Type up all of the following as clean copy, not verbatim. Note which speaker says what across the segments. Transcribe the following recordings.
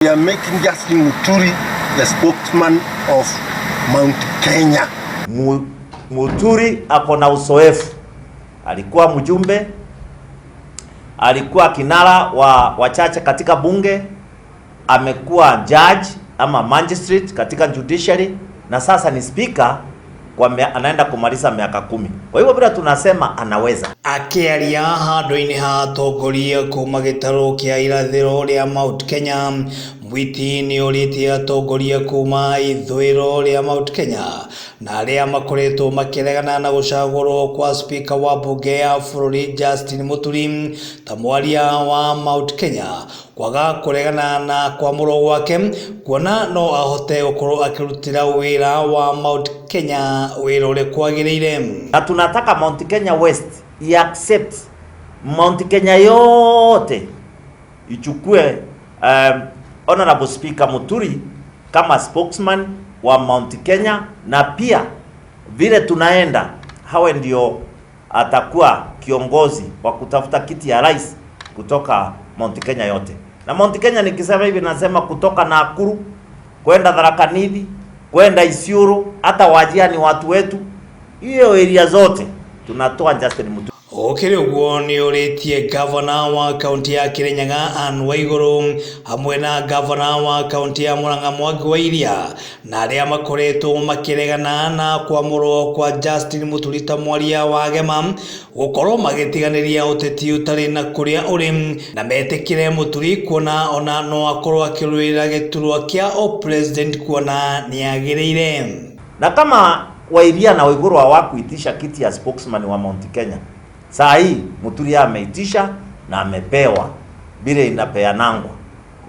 Speaker 1: We are making Justin Muturi the spokesman of Mount Kenya.
Speaker 2: Muturi ako na uzoefu, alikuwa mjumbe, alikuwa kinara wa wachache katika bunge, amekuwa judge ama magistrate katika judiciary na sasa ni speaker kwa anaenda kumaliza miaka 10. Kwa hivyo vile tunasema anaweza.
Speaker 3: Akĩaria handũ-inĩ ha atongoria kuma gĩtarũ kĩa irathĩro rĩa Mount Kenya, Mwiti nĩorĩtie atongoria kuma ithũĩro rĩa Mount Kenya na arĩa makoretwo makĩregana na gũcagũrwo kwa spika wa mbunge ya bũrũri Justin Muturi ta mwaria wa Mount Kenya kwaga kũregana na kwamũrwo gwake kuona no ahote gũkorwo akĩrutĩra wĩra wa Mount Kenya wĩra ũrĩa kwagĩrĩire.
Speaker 2: Na tunataka Mount Kenya West i-accept Mount Kenya yote ichukue Honorable Speaker Muturi kama spokesman wa Mount Kenya, na pia vile tunaenda hawe ndio atakuwa kiongozi wa kutafuta kiti ya rais kutoka Mount Kenya yote. Na Mount Kenya nikisema hivi nasema kutoka Nakuru kwenda Tharaka Nithi kwenda Isiolo, hata Wajir ni watu wetu. Hiyo area zote tunatoa Justin Muturi.
Speaker 3: Ũkĩrĩ ũguo nĩũrĩtie gavana wa kaunti ya Kirinyaga Anne Waiguru hamwe na gavana wa kaunti ya Murang'a Mwangi wa Iria na arĩa makoretwo makĩregana na kwamũrwo kwa Justin Muturi ta mwaria wa Gema gũkorwo magĩtiganĩria ũteti ũtarĩ na kũrĩa ũrĩ na metĩkĩre Muturi kuona ona no akorwo akĩrũĩrĩra gĩturwa kĩa o-president kuona nĩagĩrĩire.
Speaker 2: Na kama Wairia na Waiguru hawakuitisha kiti ya spokesman wa Mount Kenya, saa hii Muturi ameitisha na amepewa vile inapeanangwa.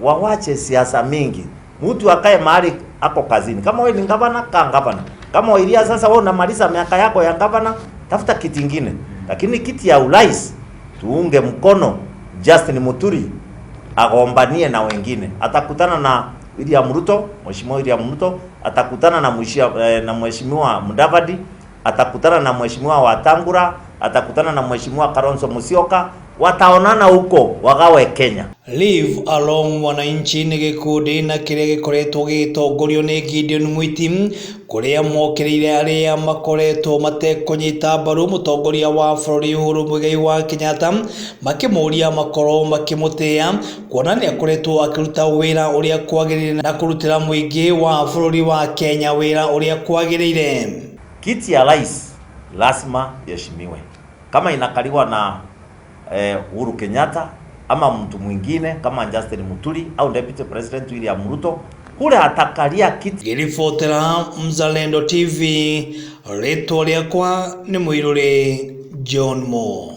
Speaker 2: Wawache siasa mingi, mtu akae mahali ako kazini. Kama wewe ni gavana, kaa gavana. Kama Wairia sasa wewe unamaliza miaka yako ya gavana, tafuta kiti ingine, lakini kiti ya urais tuunge mkono Justin Muturi agombanie na wengine. Atakutana na William Ruto, Mheshimiwa William Ruto, atakutana na na Mheshimiwa Mudavadi, atakutana na Mheshimiwa Wetangula, atakutana na Mheshimiwa Kalonzo Musyoka, wataonana huko wagawe Kenya.
Speaker 3: Live Along Mwananchi nĩ gĩkundi na kĩrĩa gĩkoretwo gĩgĩtongorio nĩ Gideon Mwiti kũrĩa mokĩrĩire arĩa makoretwo matekũnyita mbaru mũtongoria wa bũrũri Uhuru Muigai wa Kenyatta makĩmũria makorwo makĩmũtĩĩa kuona nĩ akoretwo akĩruta wĩra ũrĩa kwagĩrĩire na kũrutĩra mũingĩ wa bũrũri wa Kenya wĩra ũrĩa kwagĩrĩire.
Speaker 2: Kiti ya rais lazima iheshimiwe. Kama inakaliwa na Uhuru Kenyatta ama mtu mwingine kama Justin Muturi au Deputy President William Ruto, kule atakalia kiti.
Speaker 3: Ngĩribotera Mzalendo TV, rĩtwa rĩakwa nĩ Mũirũrĩ John Mo.